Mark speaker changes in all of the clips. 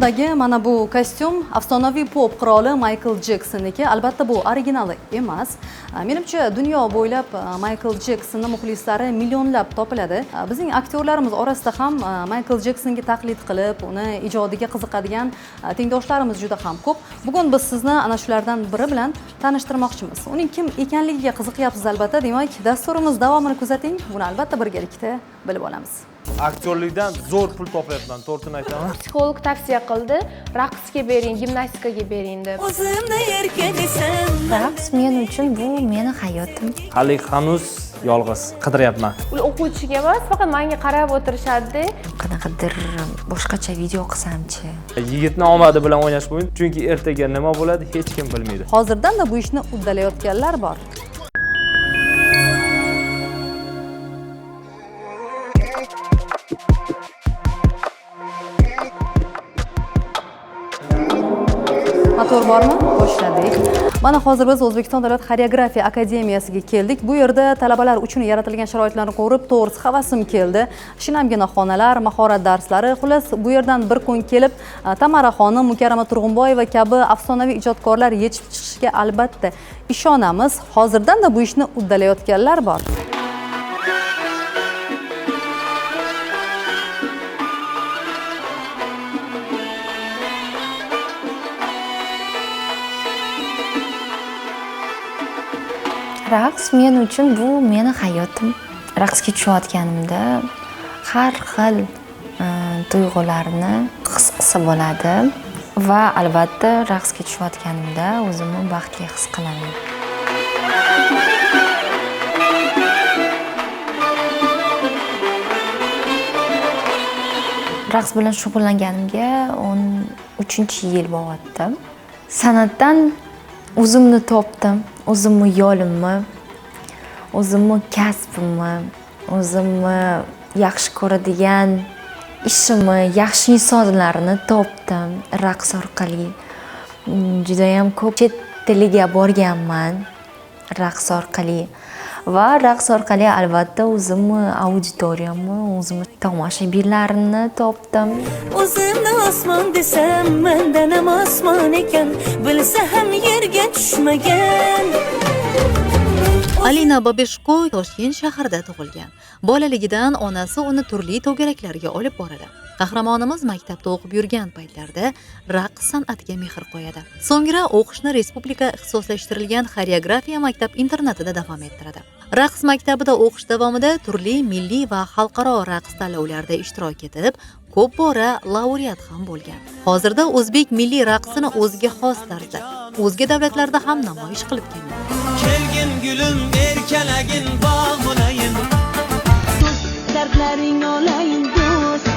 Speaker 1: Bo'ynimdagi mana bu kostyum afsonaviy pop qiroli Maykl Jeksonniki. Albatta bu originali emas. Menimcha, dunyo bo'ylab Maykl Jeksonni muxlislari millionlab topiladi. Bizning aktyorlarimiz orasida ham Maykl Jeksonga taqlid qilib, uni ijodiga qiziqadigan tengdoshlarimiz juda ham ko'p. Bugun biz sizni ana shulardan biri bilan tanishtirmoqchimiz. Uning kim ekanligiga qiziqyapsiz albatta. Demak, dasturimiz davomini kuzating. Buni albatta birgalikda bilib olamiz.
Speaker 2: Aktyorlikdan zo'r pul topyapman, to'g'risini aytaman.
Speaker 3: Psixolog tavsiya qildi, raqsga bering, gimnastikaga bering deb.
Speaker 4: O'zimni erka desam.
Speaker 5: Raqs men uchun bu meni hayotim.
Speaker 2: Hali hanuz yolg'iz qidiryapman.
Speaker 3: Ular o'quvchiga emas, faqat menga qarab o'tirishadi.
Speaker 5: Qanaqadir boshqacha video qilsamchi.
Speaker 2: Yigitni omadi bilan o'ynash mumkin, chunki ertaga nima bo'ladi hech kim bilmaydi.
Speaker 1: Hozirdan da bu ishni uddalayotganlar bor. Motor bormi? Boshladik. Mana hozir biz O'zbekiston Davlat Xoreografiya akademiyasiga keldik. Bu yerda talabalar uchun yaratilgan sharoitlarni ko'rib, to'g'risi havasim keldi. Shinamgina xonalar, mahorat darslari, xullas bu yerdan bir kun kelib, Tamara xonim, Mukarrama Turg'unboyeva kabi afsonaviy ijodkorlar yetishib chiqishiga albatta ishonamiz. Hozirdan da bu ishni uddalayotganlar bor.
Speaker 5: Raqs men uchun bu meni hayotim. Raqsga tushayotganimda har xil tuyg'ularni his qilsa bo'ladi va albatta raqsga tushayotganimda o'zimni baxtli his qilaman. Raqs bilan shug'ullanganimga 13-yil bo'lyapti. San'atdan o'zimni topdim, o'zimni yo'limni, o'zimni kasbimni, o'zimni yaxshi ko'radigan ishimni, yaxshi insonlarni topdim raqs orqali. Judayam ko'p chet tiliga borganman raqs orqali va raqs orqali albatta o'zimni auditoriyamni, o'zimni tomoshabinlarimni topdim.
Speaker 4: O'zimni osmon desam, mendan ham osmon ekan, bilsa ham yerga tushmagan.
Speaker 1: Alina Babeshko Toshkent shahrida tug'ilgan. Bolaligidan onasi uni turli to'garaklarga olib boradi. Qahramonimiz maktabda o'qib yurgan paytlarida raqs san'atiga mehr qo'yadi. So'ngra o'qishni respublika ixtisoslashtirilgan xoreografiya maktab-internatida davom ettiradi. Raqs maktabida o'qish davomida turli milliy va xalqaro raqs tanlovlarida ishtirok etib, ko'p bora laureat ham bo'lgan. Hozirda o'zbek milliy raqsini o'ziga xos tarzda o'zga davlatlarda ham namoyish qilib kelmoqda.
Speaker 6: Kelgin gulum, erkalagin, bog' bo'layin.
Speaker 4: Dardlaring olayin do'st.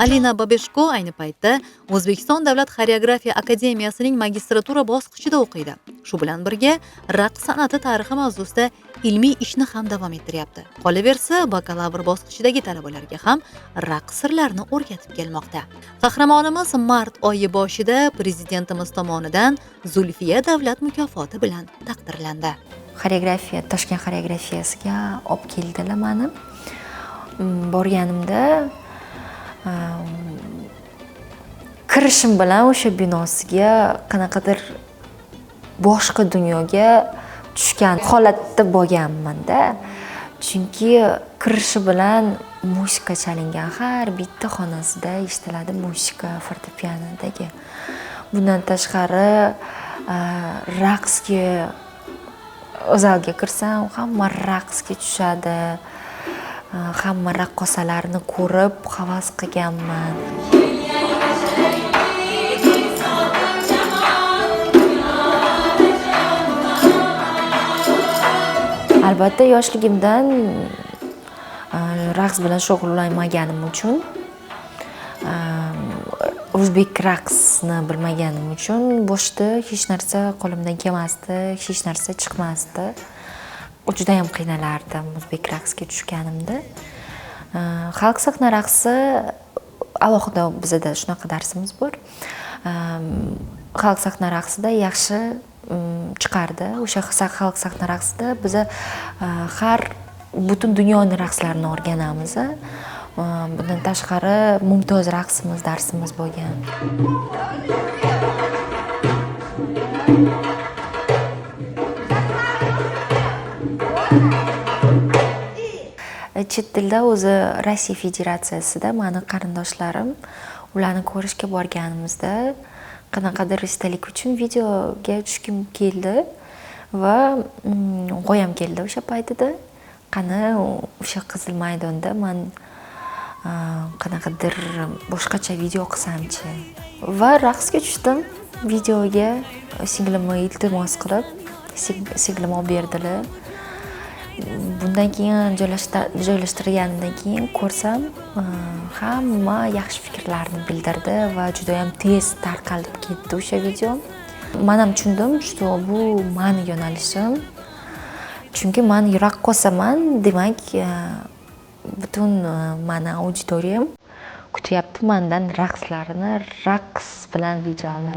Speaker 1: Alina Babeshko ayni paytda O'zbekiston Davlat Xoreografiya akademiyasining magistratura bosqichida o'qiydi. Shu bilan birga raqs san'ati tarixi mavzusida ilmiy ishni ham davom ettiryapti. Qolaversa, bakalavr bosqichidagi talabalarga ham raqs sirlarini o'rgatib kelmoqda. Qahramonimiz mart oyi boshida prezidentimiz tomonidan Zulfiya davlat mukofoti bilan taqdirlandi.
Speaker 5: Xoreografiya, Toshkent xoreografiyasiga olib keldilar meni. Borganimda kirishim bilan o'sha binosiga qanaqadir boshqa dunyoga tushgan holatda bo'lganman-da. Chunki kirishi bilan musiqa chalingan, har bitta xonasida eshitiladi musiqa fortepianodagi. Bundan tashqari, raqsga zalga kirsam, hamma raqsga tushadi. Hamma raqqosalarni ko'rib havas qilganman. Albatta yoshligimdan raqs bilan shug'ullanmaganim uchun, o'zbek raqsini bilmaganim uchun boshida hech narsa qo'limdan kelmasdi, hech narsa chiqmasdi. Juda ham qiynalardim o'zbek raqsga tushganimda. Xalq sahna raqsi alohida bizda shunaqa darsimiz bor. Xalq sahna raqsida yaxshi chiqardi. O'sha xalq sahna raqsida biza har butun dunyoni raqslarini o'rganamiz. Bundan tashqari mumtoz raqsimiz darsimiz bo'lgan. Chet tilda o'zi Rossiya Federatsiyasida mani qarindoshlarim, ularni ko'rishga borganimizda qanaqadir esdalik uchun videoga tushgim keldi va g'oyam keldi o'sha paytida. Qani o'sha Qizil maydonda man qanaqadir boshqacha video qilsamchi. Va raqsga tushdim videoga, singlimni iltimos qilib, singlim olib berdilar. Bundan keyin joylashtirganimdan keyin ko'rsam, hamma yaxshi fikrlarni bildirdi va juda ham tez tarqalib ketdi o'sha video. Men ham tushundim, что bu meni yo'nalishim. Chunki men raqqosaman, demak, butun meni auditoriyam kutyapti mendan raqslarni, raqs bilan videoni.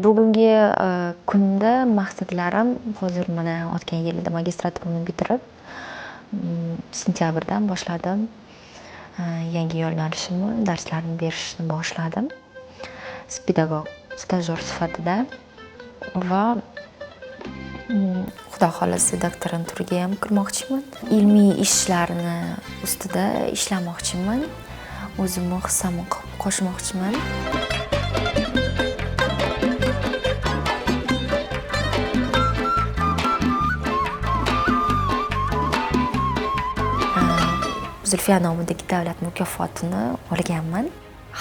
Speaker 5: Bugungi kunda maqsadlarim hozir mana o'tgan yilda magistraturamni bitirib, sentyabrdan boshladim. Yangi yo'nalishimni, darslarni berishni boshladim. Pedagog, stajyor sifatida va Xudo xolasa doktoranturaga ham kirmoqchiman. Ilmiy ishlarni ustida ishlamoqchiman. O'zimni hissamni qo'shmoqchiman. Zulfiya nomidagi davlat mukofotini olganman.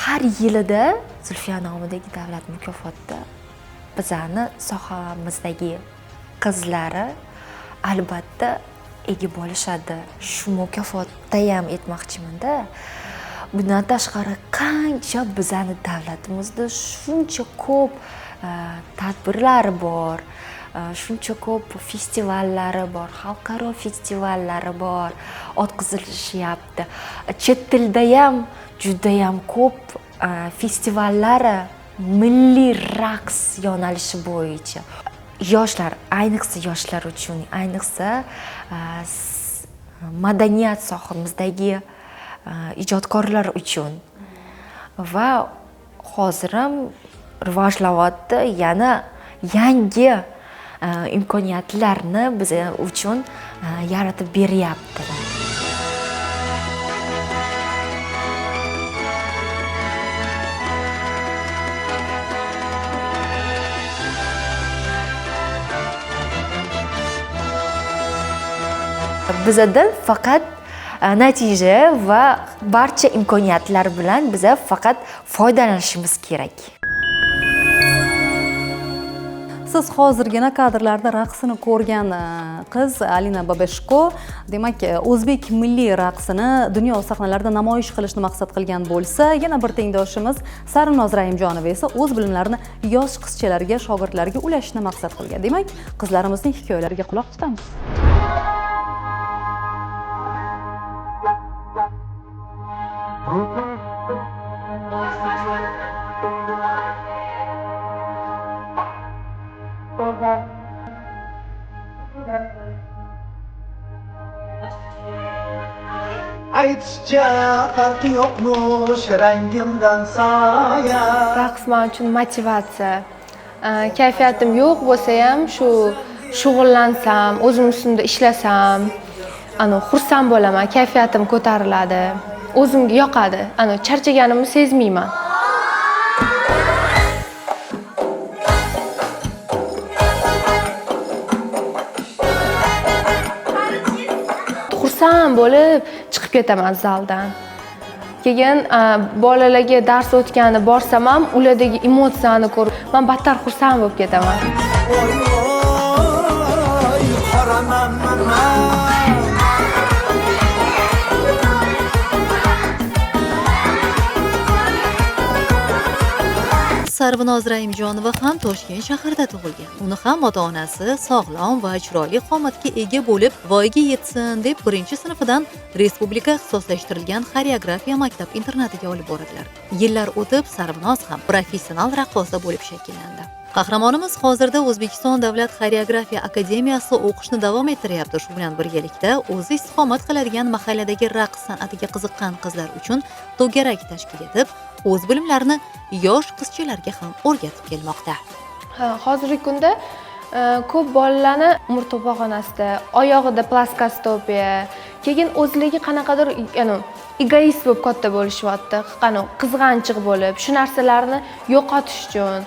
Speaker 5: Har yilida Zulfiya nomidagi davlat mukofotida bizani sohamizdagi qizlari albatta ega bo'lishadi. Shu mukofotda ham aytmoqchimanda, bundan tashqari qancha bizani davlatimizda shuncha ko'p tadbirlar bor, shuncha ko'p festivallari bor, xalqaro festivallari bor, o'tkazilishyapti. Chet tilda ham juda ham ko'p festivallari milliy raqs yo'nalishi bo'yicha. Yoshlar, ayniqsa yoshlar uchun, ayniqsa madaniyat sohamizdagi ijodkorlar uchun va hozir ham rivojlanyapti, yana yangi imkoniyatlarni biz uchun yaratib beryaptilar. Bizadan faqat natija va barcha imkoniyatlar bilan biza faqat foydalanishimiz kerak.
Speaker 1: Siz hozirgina kadrlarda raqsini ko'rgan qiz Alina Babeshko, demak, o'zbek milliy raqsini dunyo sahnalarida namoyish qilishni maqsad qilgan bo'lsa, yana bir tengdoshimiz Sarvinoz Rahimjonova esa o'z bilimlarini yosh qizchalarga, shogirdlarga ulashni maqsad qilgan. Demak, qizlarimizning hikoyalariga quloq tutamiz.
Speaker 6: Aytishcha farqi yo'qmush rangimdan soya.
Speaker 3: Raqs men uchun motivatsiya. Kayfiyatim yo'q bo'lsa ham shu shug'ullansam, o'zim ustimda ishlasam, ana xursand bo'laman, kayfiyatim ko'tariladi, o'zimga yoqadi. Ana charchaganimni sezmayman. Xursand bo'lib chiqib ketaman zaldan. Keyin bolalarga dars o'tgani borsam ham ulardagi emotsiyani ko'rib, men battar xursand bo'lib ketaman.
Speaker 1: Sarvinoz Raimjonova ham Toshkent shahrida tug'ilgan. Uni ham ota-onasi sog'lom va chiroyli qomatga ega bo'lib, voyaga yetsin deb 1-sinfdan respublika ixtisoslashtirilgan xoreografiya maktab-internatiga olib boradilar. Yillar o'tib Sarvinoz ham professional raqqosa bo'lib shakllandi. Qahramonimiz hozirda O'zbekiston Davlat xoreografiya akademiyasida o'qishni davom ettiryapti. Shu bilan birgalikda o'zi istiqomat qiladigan mahalladagi raqs san'atiga qiziqqan qizlar uchun to'garak tashkil etib, o'z bilimlarini yosh qizchalarga ham o'rgatib kelmoqda.
Speaker 3: Ha, hozirgi kunda ko'p bolalarni umr to'pag'onasida, oyog'ida plaskostopiya, keyin o'zligi qanaqadir, ya'ni egoist bo'lib katta bo'lishyapti, qizg'anchiq bo'lib, shu narsalarni yo'qotish uchun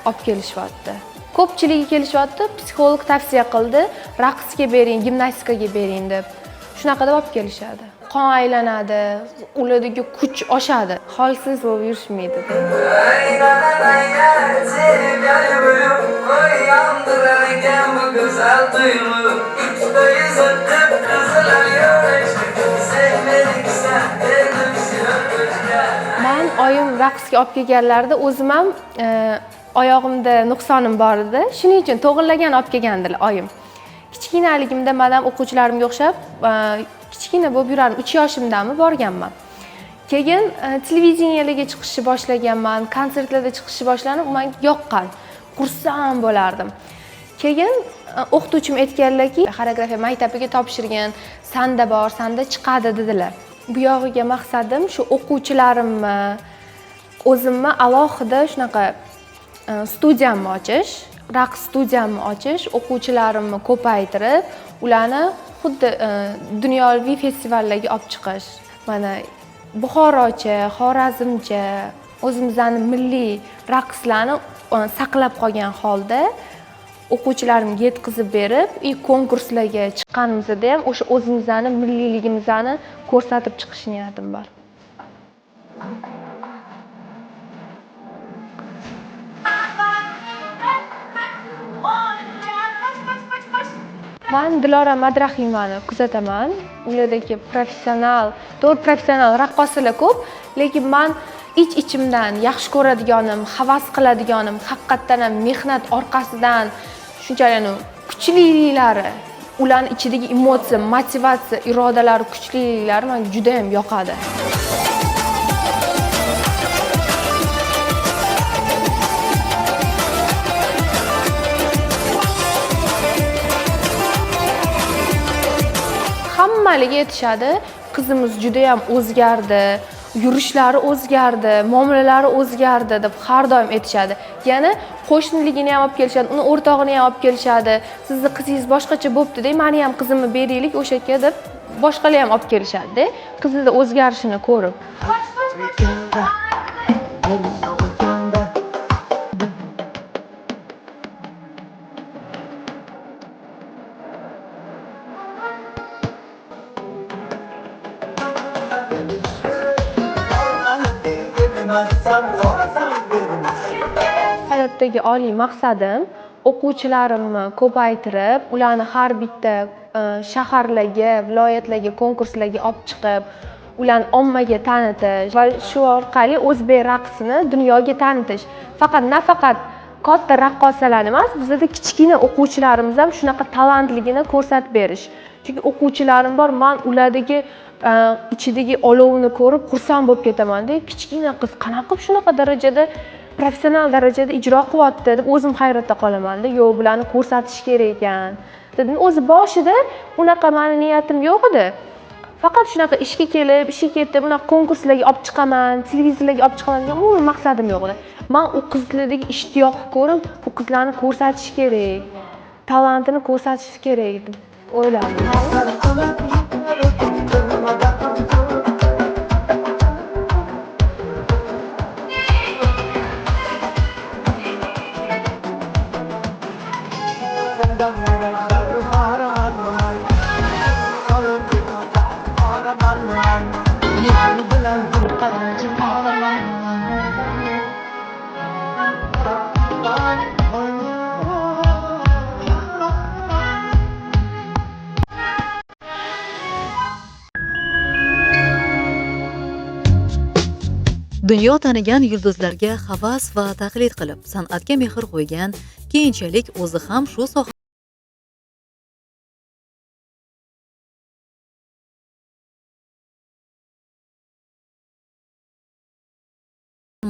Speaker 3: olib kelishyapti. Ko'pchiligi kelishyapti, psixolog tavsiya qildi, raqsga bering, gimnastikaga bering deb. Shunaqa deb olib kelishadi. Qon aylanadi, ulardagi kuch oshadi. Holsiz bo'lib yurishmaydi. Men oyim raqsga olib kelganlarida o'zim ham oyog'imda nuqsonim bor edi. Shuning uchun to'g'irlagan olib kelgandilar oyim. Kichkinaligimda men ham o'quvchilarimga o'xshab kichkina bo'lib yurardim. 3 yoshimdami borganman. Keyin televideniyalarga chiqishni boshlaganman, konsertlarda chiqishni boshlanib, menga yoqqan, xursand bo'lardim. Keyin o'qituvchim aytganlarki, xoreografiya maktabiga topshirgan, sanda bor, sanda chiqadi dedilar. Bu yog'iga maqsadim shu o'quvchilarimni, o'zimni alohida shunaqa studiyamni ochish, raqs studiyamni ochish, o'quvchilarimni ko'paytirib, ularni xuddi dunyoviy festivallarga olib chiqish. Mana Buxorocha, Xorazmcha o'zimizning milliy raqslarni saqlab qolgan holda o'quvchilarimga yetkazib berib, konkurslarga chiqqanimizda ham o'sha o'zimizning milliyligimizni ko'rsatib chiqish niyatim bor. Men Dilora Madrahimovani kuzataman. Ulardagi professional, to'g'ri professional raqqosalar ko'p, lekin men ich-ichimdan yaxshi ko'radiganim, havas qiladiganim, haqiqatdan ham mehnat orqasidan shunchalik kuchliliklari, ularning ichidagi emotsiya, motivatsiya, irodalari kuchliliklari menga juda ham yoqadi. Hammaligi aytishadi, qizimiz juda ham o'zgardi, yurishlari o'zgardi, muomalalari o'zgardi deb har doim aytishadi. Yana qo'shniligini ham olib kelishadi, uni o'rtog'ini ham olib kelishadi. Sizni qizingiz boshqacha bo'pti-da, meni ham qizimni beraylik o'sha yerga deb boshqalar ham olib kelishadi-da, qizida o'zgarishini ko'rib. Hayotdagi oliy maqsadim o'quvchilarimni ko'paytirib, ularni har bitta shaharlarga, viloyatlarga, konkurslarga olib chiqib, ularni ommaga tanitish va shu orqali o'zbek raqsini dunyoga tanitish. Faqat nafaqat katta raqqosalar emas, bizda kichkina o'quvchilarimiz ham shunaqa talantligini ko'rsatib berish. Chunki o'quvchilarim bor, men ulardagi ichidagi olovni ko'rib xursand bo'lib ketaman-da. Kichkina qiz qanaqa qilib shunaqa darajada, professional darajada ijro qilyapti deb o'zim hayratda qolaman-da. Yo'q, bularni ko'rsatish kerak ekan dedim. O'zi boshida unaqa meni niyatim yo'q edi. Faqat shunaqa ishga kelib, ishga ketib, unaqa konkurslarga olib chiqaman, televizorlarga olib chiqaman degan umuman maqsadim yo'q edi. Men u qizlardagi ishtiyoqni ko'rib, bu qizlarni ko'rsatish kerak, talantini ko'rsatish kerak deb o'yladim.
Speaker 1: Dunyo tanigan yulduzlarga havas va taqlid qilib, san'atga mehr qo'ygan, keyinchalik o'zi ham shu soha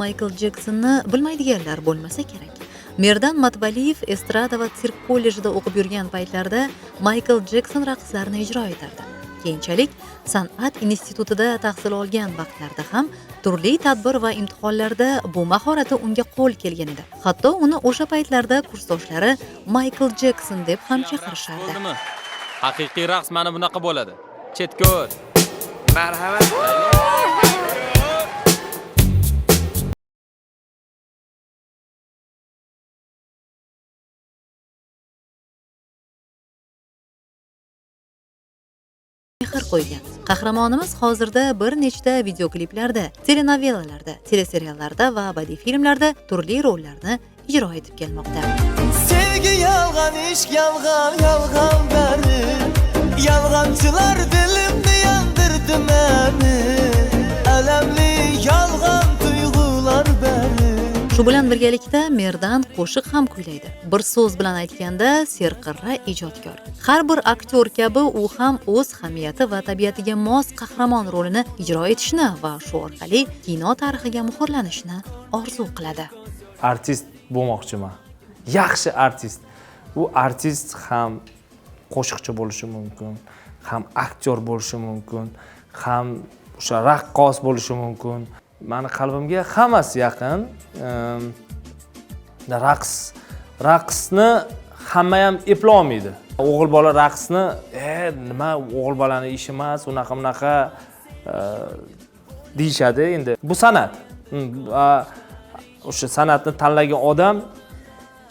Speaker 1: Maykl Jeksonni bilmaydiganlar bo'lmasa kerak. Merdan Matvaliyev estrada va sirk kollejida o'qib yurgan paytlarida Maykl Jekson raqslarini ijro etardi. Keyinchalik san'at institutida tahsil olgan vaqtlarida ham turli tadbir va imtihonlarda bu mahorati unga qo'l kelgan edi. Hatto uni o'sha paytlarda kursdoshlari Maykl Jekson deb ham chaqirishardi.
Speaker 7: Haqiqiy raqs mana bunaqa bo'ladi. Chetga o't.
Speaker 8: Marhamat.
Speaker 1: Mehr qo'ygan. Qahramonimiz hozirda bir nechta videokliplarda, telenovelalarda, teleseriallarda va badiiy filmlarda turli rollarni ijro etib kelmoqda.
Speaker 6: Sevgi yolg'on, ishq yolg'on, yolg'on bari. Yolg'onchilar dilimni yondirdi meni. Alamli yolg'on tuyg'ular bari.
Speaker 1: Shu bilan birgalikda Merdan qo'shiq ham kuylaydi. Bir so'z bilan aytganda, serqirra ijodkor. Har bir aktyor kabi u ham o'z hamiyati va tabiatiga mos qahramon rolini ijro etishni va shu orqali kino tarixiga muhrlanishni orzu qiladi.
Speaker 2: Artist bo'lmoqchiman. Yaxshi artist. U artist ham qo'shiqchi bo'lishi mumkin, ham aktyor bo'lishi mumkin, ham o'sha raqqos bo'lishi mumkin. Mani qalbimga hammasi yaqin. Raqsni hamma ham eplolmaydi. O'g'il bola raqsni, nima o'g'il bolani ishi emas, unaqa bunaqa deyishadi endi. Bu san'at. O'sha san'atni tanlagan odam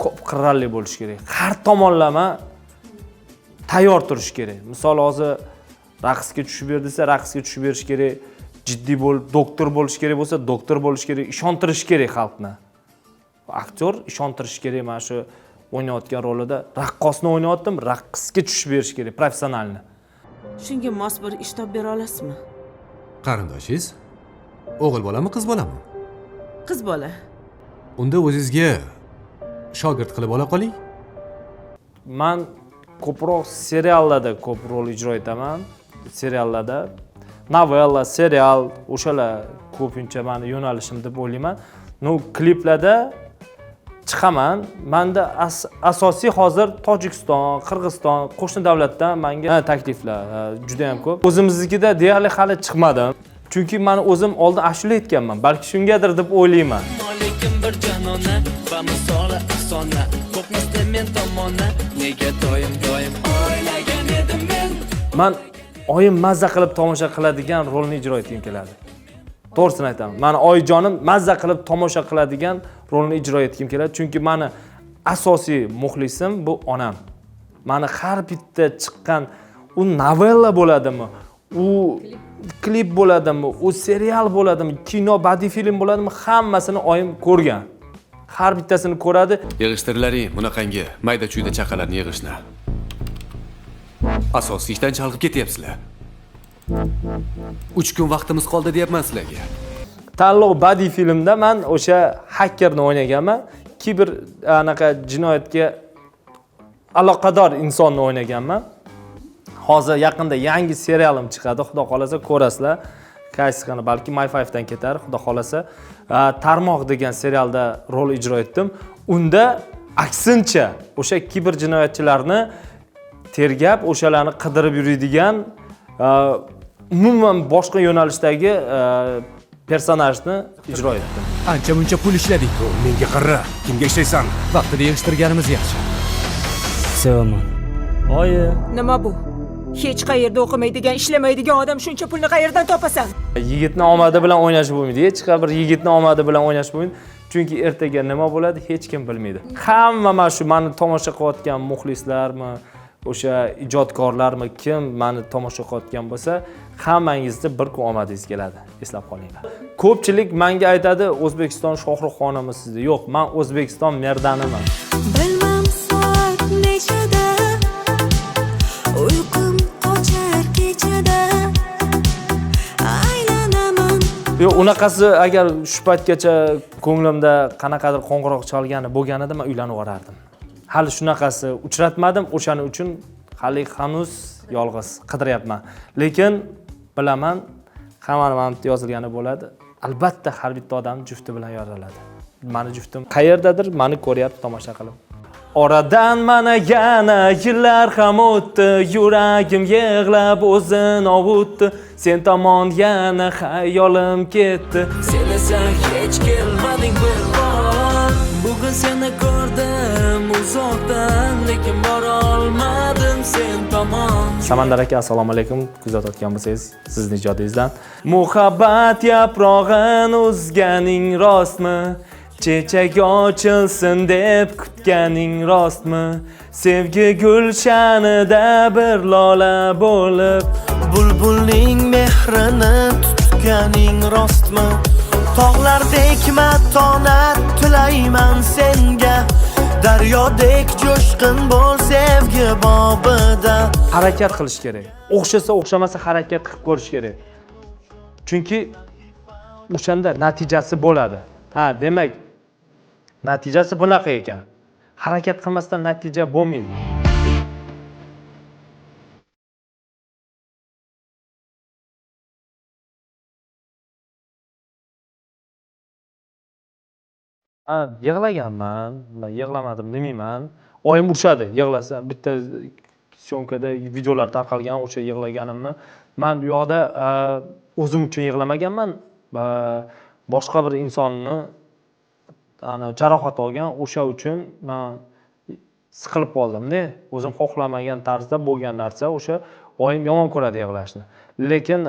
Speaker 2: ko'p qirrali bo'lishi kerak. Har tomonlama tayyor turish kerak. Misol hozir raqsga tushib ber desa, raqsga tushib berish kerak. Jiddiy bo'lib doktor bo'lish kerak bo'lsa, doktor bo'lish kerak, ishontirish kerak xalqni. Aktyor ishontirish kerak mana shu o'ynayotgan rolida. Raqqosni o'ynayotdim, raqsga tushib berish kerak, professionalni.
Speaker 9: Shunga mos bir ish topib bera olasizmi?
Speaker 10: Qarindoshingiz o'g'il bolami, qiz bolami?
Speaker 9: Qiz bola.
Speaker 10: Unda o'zingizga shogird qilib ola qoling.
Speaker 2: Men ko'proq seriallarda ko'p rol ijro etaman. Seriallarda novella, serial, o'shalar ko'pincha meni yo'nalishim deb o'ylayman. No, kliplarda chiqaman. Menda asosiy hozir Tojikiston, Qirg'iziston, qo'shni davlatdan menga takliflar juda ham ko'p. O'zimiznikida deyarli hali chiqmadim. Chunki men o'zim oldin ashula aytganman, balki shungadir deb o'ylayman.
Speaker 8: Lekin bir janona va misoli afsona. Qo'rqmasdan men tomona, nega doim doim o'ylagan edim men.
Speaker 2: Men oyim mazza qilib tomosha qiladigan rolni ijro etgim keladi. To'g'risini aytaman. Meni oyijonim mazza qilib tomosha qiladigan rolni ijro etgim keladi, chunki meni asosiy muxlisim bu onam. Meni har bitta chiqqan u novella bo'ladimi, u klip bo'ladimi, u serial bo'ladimi, kino, badiiy film bo'ladimi, hammasini oyim ko'rgan. Har bittasini ko'radi.
Speaker 10: Yig'ishtirlaring bunaqangi mayda-chuyda chaqalarni yig'ishni. Asosiy ishdan chalg'ib ketyapsizlar. 3 kun vaqtimiz qoldi deyapman sizlarga.
Speaker 2: Tanlov badiiy filmda men o'sha hakkerni o'ynaganman. Kiber anaqa jinoyatga aloqador insonni o'ynaganman. Hozir yaqinda yangi serialim chiqadi, xudo xolasa ko'rasizlar. Qaysi qani, balki My 5dan ketar, xudo xolasa. Tarmoq degan serialda rol ijro etdim. Unda aksincha o'sha kiber jinoyatchilarni tergab, o'shalarni qidirib yuradigan, umuman boshqa yo'nalishdagi personajni ijro etdim.
Speaker 10: Ancha-muncha pul ishladik-ku.
Speaker 11: Menga qara, kimga ishlaysan?
Speaker 10: Vaqtida yig'ishtirganimiz yaxshi.
Speaker 12: Sevaman. Oyi.
Speaker 13: Nima bu? Hech qayerda o'qimaydigan, ishlamaydigan odam shuncha pulni qayerdan topasan?
Speaker 2: Yigitni omadi bilan o'ynash bo'lmaydi. Hech qanday bir yigitni omadi bilan o'ynash bo'lmaydi. Chunki ertaga nima bo'ladi hech kim bilmaydi. Hamma mana shu meni tomosha qilayotgan muxlislarmi, o'sha ijodkorlarmi, kim meni tomosha qilayotgan bo'lsa, hammangizni bir kun omadingiz keladi. Eslab qolinglar. Ko'pchilik menga aytadi, O'zbekiston Shohruxxonimisiz deb. Yo'q, men O'zbekiston Merdaniman.
Speaker 4: Bilmam soat nechada, uyqum qochar kechada, aylanaman.
Speaker 2: Yo'q, unaqasi agar shu paytgacha ko'nglimda qanaqadir qo'ng'iroq chalgani bo'lganida men uylanib yuborardim. Hali shunaqasi uchratmadim, o'shaning uchun hali hanuz yolg'iz qidiryapman. Lekin bilaman, hammani mana bitta yozilgani bo'ladi. Albatta har bitta odam jufti bilan yoraladi. Mani juftim qayerdadir, meni ko'ryapti, tomosha qilib. Oradan mana yana yillar ham o'tdi, yuragim yig'lab o'zini ovutdi. Sen tomon yana xayolim ketdi.
Speaker 8: Sen esa hech kelmading bir bor. Bugun seni ko'rdim uzoqdan, lekin bora olmadim sen tomon.
Speaker 2: Samandar aka, assalomu alaykum. Kuzatayotgan bo'lsangiz, sizni ijodingizdan. Muhabbat yaprog'in uzganing rostmi? Chechak ochilsin deb kutganing rostmi? Sevgi gulshanida bir lola bo'lib,
Speaker 6: bulbulning mehrini tutganing rostmi? Tog'lardek matonat tilayman senga, daryodek jo'shqin bo'l sevgi bobida.
Speaker 2: Harakat qilish kerak. O'xshasa o'xshamasa harakat qilib ko'rish kerak. Chunki o'shanda natijasi bo'ladi. Ha, demak, natijasi bunaqa ekan. Harakat qilmasdan natija bo'lmaydi. Ha, yig'laganman, men yig'lamadim demayman. Oyim urishadi, yig'lasa. Bitta syomkada videolar tarqalgan o'sha yig'laganimni. Men bu yoqda o'zim uchun yig'lamaganman. Boshqa bir insonni jarohat olgan, o'sha uchun men siqilib qoldim-da. O'zim xohlamagan tarzda bo'lgan narsa, o'sha oyim yomon ko'radi yig'lashni. Lekin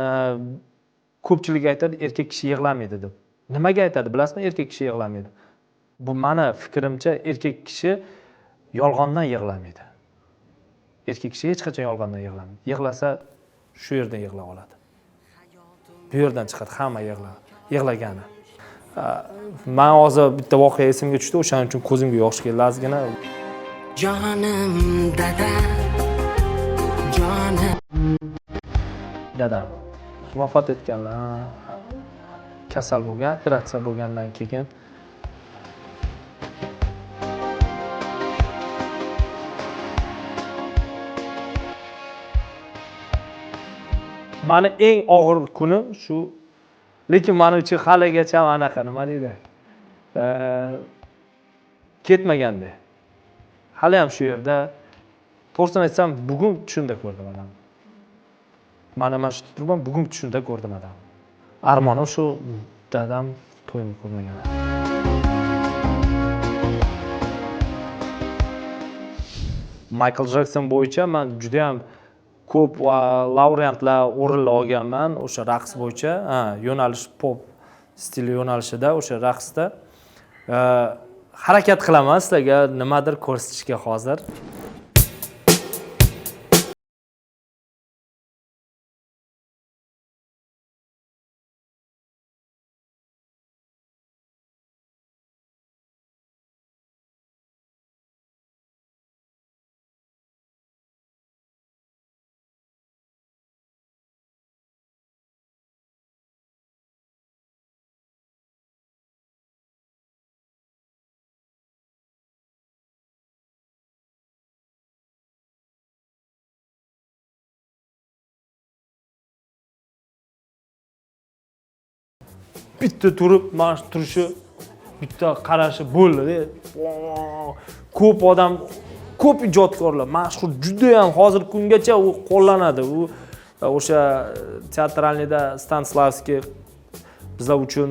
Speaker 2: ko'pchilik aytadi, erkak kishi yig'lamaydi deb. Nimaga aytadi, bilasizmi, erkak kishi yig'lamaydi? Bu meni fikrimcha, erkak kishi yolg'ondan yig'lamaydi. Erkak kishi hech qachon yolg'ondan yig'lamaydi. Yig'lasa shu yerdan yig'la oladi. Bu yerdan chiqadi hamma yig'lagani. Men hozir bitta voqea esimga tushdi, o'shaning uchun ko'zimga yosh keldi ozgina.
Speaker 8: Jonim dada, jonim
Speaker 2: dadam vafot etganlar, kasal bo'lgan, operatsiya bo'lgandan keyin mani eng og'ir kunim shu. Lekin meni uchun haligacha anaqa nima deydi, ketmaganda. Hali ham shu yerda. To'g'risini aytsam, bugun tushimda ko'rdim odamni. Mana shu turibman, bugun tushimda ko'rdim odamni. Armonim shu, dadam to'yimni ko'rmagan. Michael Jackson bo'yicha men juda ham ko'p laureatlar o'rinlar olganman o'sha raqs bo'yicha, yo'nalish pop stili yo'nalishida o'sha raqsda harakat qilaman sizlarga nimadir ko'rsatishga hozir. Bitta turib, mana shu turishi, bitta qarashi bo'ldi. Ko'p odam, ko'p ijodkorlar mashhur, juda ham hozir kungacha u qo'llanadi. U o'sha teatralniyda Stanislavskiy bizlar uchun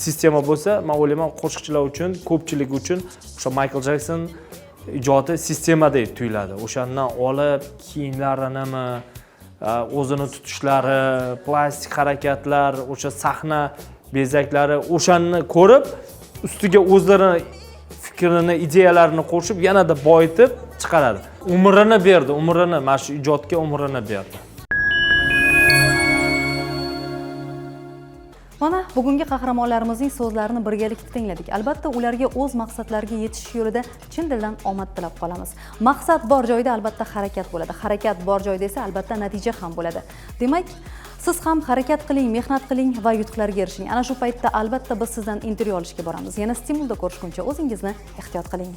Speaker 2: sistema bo'lsa, men o'ylayman qo'shiqchilar uchun, ko'pchilik uchun o'sha Michael Jackson ijodi sistemadek tuyuladi. O'shandan olib kiyimlarinimi, o'zini tutishlari, plastik harakatlar, o'sha sahna bezaklari, o'shanni ko'rib, ustiga o'zlarini fikrini, ideyalarini qo'shib, yanada boyitib chiqaradi. Umrini berdi, umrini, mana shu ijodga umrini berdi.
Speaker 1: Mana bugungi qahramonlarimizning so'zlarini birgalikda tingladik. Albatta ularga o'z maqsadlariga yetish yo'lida chin dildan omad tilab qolamiz. Maqsad bor joyda albatta harakat bo'ladi. Harakat bor joyda esa albatta natija ham bo'ladi. Demak, Siz ham harakat qiling, mehnat qiling va yutuqlarga erishing. Ana shu paytda albatta biz sizdan intervyu olishga boramiz. Yana Stimulda ko'rishguncha o'zingizni ehtiyot qiling.